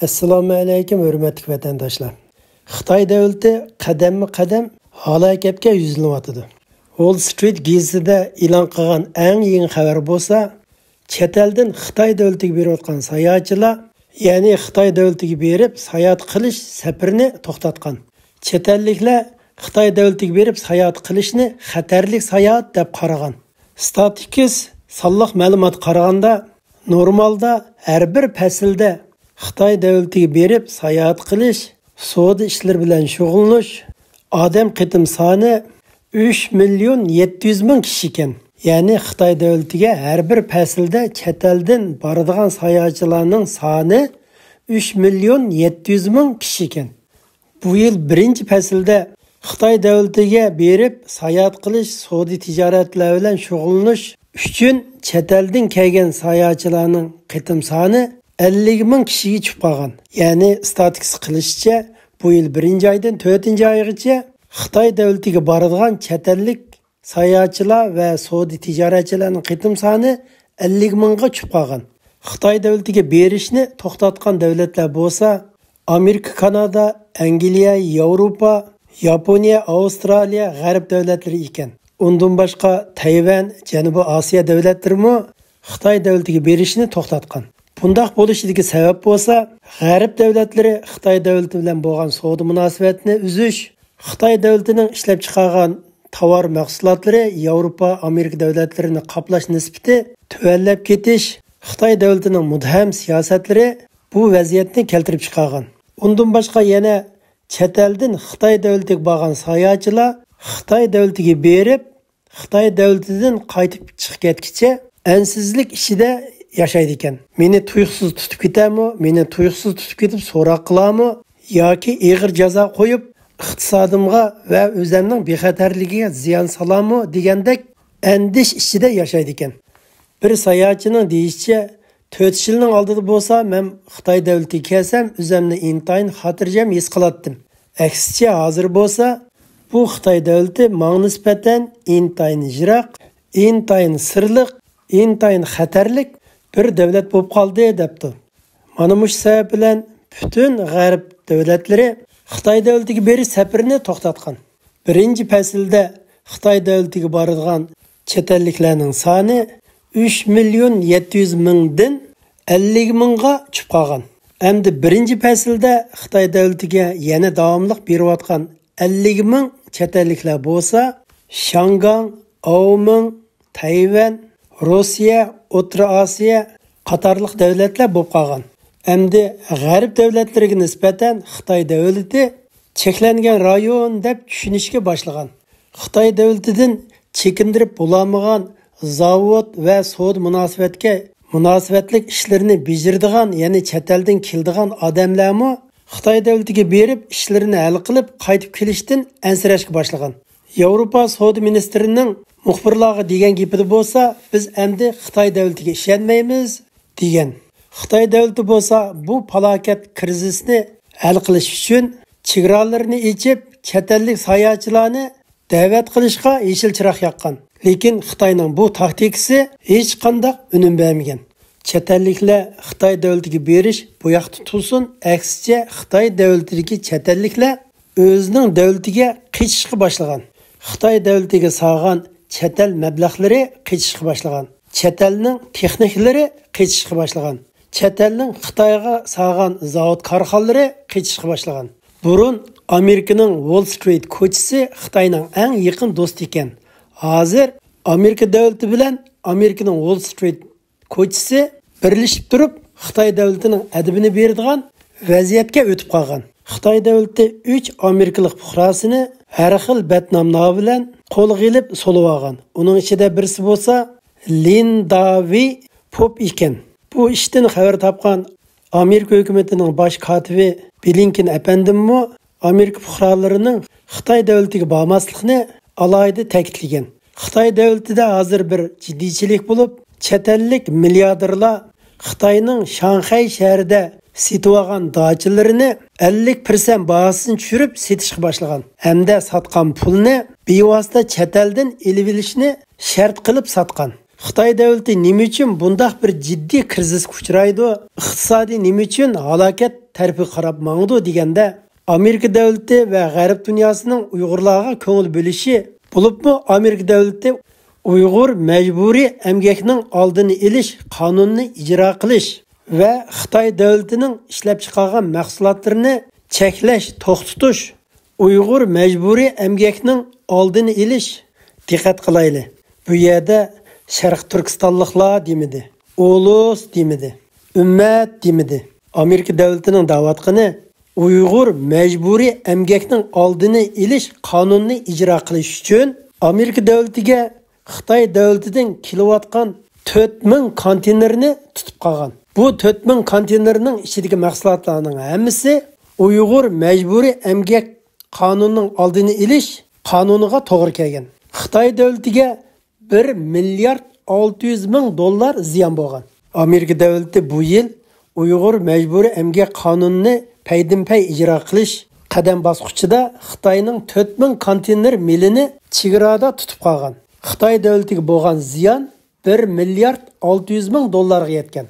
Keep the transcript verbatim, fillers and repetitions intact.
ئەسسالامۇ ئەلەيكۇم، ھۆرمەتلىك ۋەتەنداشلار. خىتاي دۆلىتى قەدەممۇ قەدەم ھالاكەتكە يۈزلىنىۋاتىدۇ. ۋول سترىت گېزىتىدە ئېلان قىلغان ئەڭ يېڭى خەۋەر بولسا، چەت ئەلدىن خىتاي دۆلىتىگە بېرىۋاتقان ساياھەتچىلەر، يەنى خىتاي دۆلىتىگە بېرىپ ساياھەت قىلىش سەپىرىنى توختاتقان. چەت ئەللىكلەر خىتاي دۆلىتىگە بېرىپ ساياھەت قىلىشنى خەتەرلىك ساياھەت دەپ قارىغان. ستاتىكس سانلىق مەلۇماتقا قارىغاندا، نورمالدا ھەر بىر پەسىلدە خىتاي دۆلىتىگە بېرىپ ساياھەت قىلىش، سودا ئىشلىرى بىلەن شۇغۇللىنىش ئادەم قېتىم سانى ئۈچ مىليون يەتتە يۈز مىڭ كىشى ئىكەن. يەنى خىتاي دۆلىتىگە ھەر بىر پەسىلدە چەت ئەلدىن بارىدىغان ساياھەتچىلەرنىڭ سانى ئۈچ مىليون يەتتە يۈز مىڭ كىشى ئىكەن. بۇ يىل بىرىنچى پەسىلدە خىتاي دۆلىتىگە بېرىپ ساياھەت قىلىش، سودا تىجارەتلەر بىلەن شۇغۇللىنىش ئۈچۈن چەت ئەلدىن كەلگەن ساياھەتچىلەرنىڭ قېتىم سانى ئەللىك مىڭ كىشىگە چۈشۈپ قالغان. يەنى ستاتىكس قىلىشىچە، بۇ يىل بىرىنچى ئايدىن تۆتىنچى ئايغىچە خىتاي دۆلىتىگە بارىدىغان چەت ئەللىك ساياھەتچىلەر ۋە سودا تىجارەتچىلەرنىڭ قېتىم سانى ئەللىك مىڭغا چۈشۈپ قالغان. خىتاي دۆلىتىگە بېرىشنى توختاتقان دۆلەتلەر بولسا، ئامېرىكا، كانادا، ئەنگلىيە، ياۋروپا، ياپونىيە، ئاۋسترالىيە، غەرب دۆلەتلىرى ئىكەن. ئۇندىن باشقا تەيۋەن، جەنۇبىي ئاسىيا دۆلەتلىرىمۇ خىتاي دۆلىتىگە بېرىشنى توختاتقان. بۇنداق بولۇشىدىكى سەۋەب بولسا، غەرب دۆلەتلىرى خىتاي دۆلىتى بىلەن بولغان سودا مۇناسىۋەتنى ئۈزۈش، خىتاي دۆلىتىنىڭ ئىشلەپچىقارغان تاۋار مەھسۇلاتلىرى ياۋروپا، ئامېرىكا دۆلەتلىرىنى قاپلاش نىسبىتى تۆۋەنلەپ كېتىش، خىتاي دۆلىتىنىڭ مۇبھەم سىياسەتلىرى بۇ ۋەزىيەتنى كەلتۈرۈپ چىقارغان. ئۇندىن باشقا يەنە چەت ئەلدىن خىتاي دۆلىتىگە بارغان ساياھەتچىلەر خىتاي دۆلىتىگە بېرىپ، خىتاي دۆلىتىدىن قايتىپ چىقىپ كەتكىچە ئەنسىزلىك ئىچىدە ياشايدىكەن. مېنى تۇيۇقسىز تۇتۇپ كېتەرمۇ، مېنى تۇيۇقسىز تۇتۇپ كېتىپ سوراق قىلارمۇ ياكى ئېغىر جازا قويۇپ، ئىقتىسادىمغا ۋە ئۆزەمنىڭ بىخەتەرلىكىگە زىيان سالارمۇ دېگەندەك ئەندىشە ئىچىدە ياشايدىكەن. بىر ساياھەتچىنىڭ دېيىشىچە، تۆت يىلنىڭ ئالدىدا بولسا مەن خىتاي دۆلىتىگە كەلسەم ئۆزەمنى ئىنتايىن خاتىرجەم ھېس قىلاتتىم. ئەكسىچە ھازىر بولسا بۇ خىتاي دۆلىتى ماڭا نىسبەتەن ئىنتايىن يىراق، ئىنتايىن سىرلىق، ئىنتايىن خەتەرلىك بىر دۆلەت بولۇپ قالدى، دەپتۇ. مانا مۇشۇ سەۋەب بىلەن پۈتۈن غەرب دۆلەتلىرى خىتاي دۆلىتىگە بېرىش سەپىرىنى توختاتقان. بىرىنچى پەسىلدە خىتاي دۆلىتىگە بارىدىغان چەت ئەللىكلەرنىڭ سانى ئۈچ مىليون يەتتە يۈز مىڭدىن ئەللىك مىڭغا چۈشۈپ قالغان. ئەمدى بىرىنچى پەسىلدە خىتاي دۆلىتىگە يەنە داۋاملىق بېرىۋاتقان ئەللىك مىڭ چەت ئەللىكلەر بولسا، شياڭگاڭ، ئاۋمېن، تەيۋەن، روسىيە، ئوتتۇرا ئاسىيا قاتارلىق دۆلەتلەر بولۇپ قالغان. ئەمدى غەرب دۆلەتلىرىگە نىسبەتەن خىتاي دۆلىتى چەكلەنگەن رايون دەپ چۈشىنىشكە باشلىغان. خىتاي دۆلىتىدىن چېكىندۈرۈپ بولالمىغان زاۋۇت ۋە سودا مۇناسىۋەتكە، مۇناسىۋەتلىك ئىشلىرىنى بېجىرىدىغان، يەنى چەت ئەلدىن كېلىدىغان ئادەملەرمۇ خىتاي دۆلىتىگە بېرىپ ئىشلىرىنى ھەل قىلىپ قايتىپ كېلىشتىن ئەنسىرەشكە باشلىغان. ياۋروپا سودا مىنىستىرىنىڭ مۇخبىرلارغا دېگەن گېپىدە بولسا، بىز ئەمدى خىتاي دۆلىتىگە ئىشەنمەيمىز، دېگەن. خىتاي دۆلىتى بولسا بۇ پالاكەت كىرىزىسنى ھەل قىلىش ئۈچۈن چېگرالىرىنى ئېچىپ، چەت ئەللىك ساياھەتچىلەرنى دەۋەت قىلىشقا يېشىل چىراغ ياققان. لېكىن خىتاينىڭ بۇ تاكتىكىسى ھېچقانداق ئۈنۈم بەرمىگەن. چەت ئەللىكلەر خىتاي دۆلىتىگە بېرىش بۇ ياقتا تۇرسۇن، ئەكسىچە خىتاي دۆلىتىدىكى چەت ئەللىكلەر ئۆزىنىڭ دۆلىتىگە قېچىشقا باشلىغان. خىتاي دۆلىتىگە سالغان چەت ئەل مەبلەغلىرى قېچىشقا باشلىغان. چەت ئەلنىڭ تېخنىكلىرى قېچىشقا باشلىغان. چەت ئەلنىڭ خىتايغا سالغان زاۋۇت كارخانىلىرى قېچىشقا باشلىغان. بۇرۇن ئامېرىكىنىڭ ۋول سترىت كوچىسى خىتاينىڭ ئەڭ يېقىن دوستى ئىكەن. ھازىر ئامېرىكا دۆلىتى بىلەن ئامېرىكىنىڭ ۋول سترىت كوچىسى بىرلىشىپ تۇرۇپ، خىتاي دۆلىتىنىڭ ئەدىپىنى بېرىدىغان ۋەزىيەتكە ئۆتۈپ قالغان. خىتاي دۆلىتى ئۈچ ئامېرىكىلىق پۇقراسىنى ھەر خىل بەتنام نامى بىلەن قولغا ئېلىپ سولىۋالغان. ئۇنىڭ ئىچىدە بىرسى بولسا لىن داۋى پوپ ئىكەن. بۇ ئىشتىن خەۋەر تاپقان ئامېرىكا ھۆكۈمىتىنىڭ باش كاتىپى بلىنكېن ئەپەندىممۇ ئامېرىكا پۇقرالىرىنىڭ خىتاي دۆلىتىگە بارماسلىقىنى ئالاھىدە تەكىتلىگەن. خىتاي دۆلىتىدە ھازىر بىر جىددىيچىلىك بولۇپ، چەت ئەللىك مىلياردېرلار خىتاينىڭ شاڭخەي شەھىرىدە سېتىۋالغان داچىلىرىنى ئەللىك پىرسەنت باھاسىنى چۈشۈرۈپ سېتىشقا باشلىغان ھەمدە ساتقان پۇلنى بىۋاسىتە چەت ئەلدىن ئېلىۋېلىشنى شەرت قىلىپ ساتقان. خىتاي دۆلىتى نېمە ئۈچۈن بۇنداق بىر جىددىي كىرىزىسقا ئۇچرايدۇ؟ ئىقتىسادى نېمە ئۈچۈن ھالاكەت تەرىپىگە قاراپ ماڭىدۇ دېگەندە، ئامېرىكا دۆلىتى ۋە غەرب دۇنياسىنىڭ ئۇيغۇرلارغا كۆڭۈل بۆلۈشى، بولۇپمۇ ئامېرىكا دۆلىتى ئۇيغۇر مەجبۇرىي ئەمگەكنىڭ ئالدىنى ئېلىش قانۇنىنى ئىجرا قىلىش ۋە خىتاي دۆلىتىنىڭ ئىشلەپچىقارغان مەھسۇلاتلىرىنى چەكلەش، توختىتىش، ئۇيغۇر مەجبۇرىي ئەمگەكنىڭ ئالدىنى ئېلىش. دىققەت قىلايلى، بۇ يەردە شەرقىي تۈركىستانلىقلار دېمىدى، ئۇلۇس دېمىدى، ئۈممەت دېمىدى. ئامېرىكا دۆلىتىنىڭ دەۋاتقىنى، ئۇيغۇر مەجبۇرىي ئەمگەكنىڭ ئالدىنى ئېلىش قانۇنىنى ئىجرا قىلىش ئۈچۈن ئامېرىكا دۆلىتىگە خىتاي دۆلىتىدىن كېلىۋاتقان تۆت مىڭ كونتېينېرنى تۇتۇپ قالغان. بۇ تۆت مىڭ كونتېينېرنىڭ ئىچىدىكى مەھسۇلاتلارنىڭ ھەممىسى ئۇيغۇر مەجبۇرىي ئەمگەك قانۇنىنىڭ ئالدىنى ئېلىش قانۇنىغا توغرا كەلگەن. خىتاي دۆلىتىگە بىر مىليارد ئالتە يۈز مىڭ دوللار زىيان بولغان. ئامېرىكا دۆلىتى بۇ يىل ئۇيغۇر مەجبۇرىي ئەمگەك قانۇنىنى پەيدىنپەي ئىجرا قىلىش قەدەم باسقۇچىدا خىتاينىڭ تۆت مىڭ كونتېينېر مېلىنى چېگرادا تۇتۇپ قالغان. خىتاي دۆلىتىگە بولغان زىيان بىر مىليارد ئالتە يۈز مىڭ دوللارغا يەتكەن.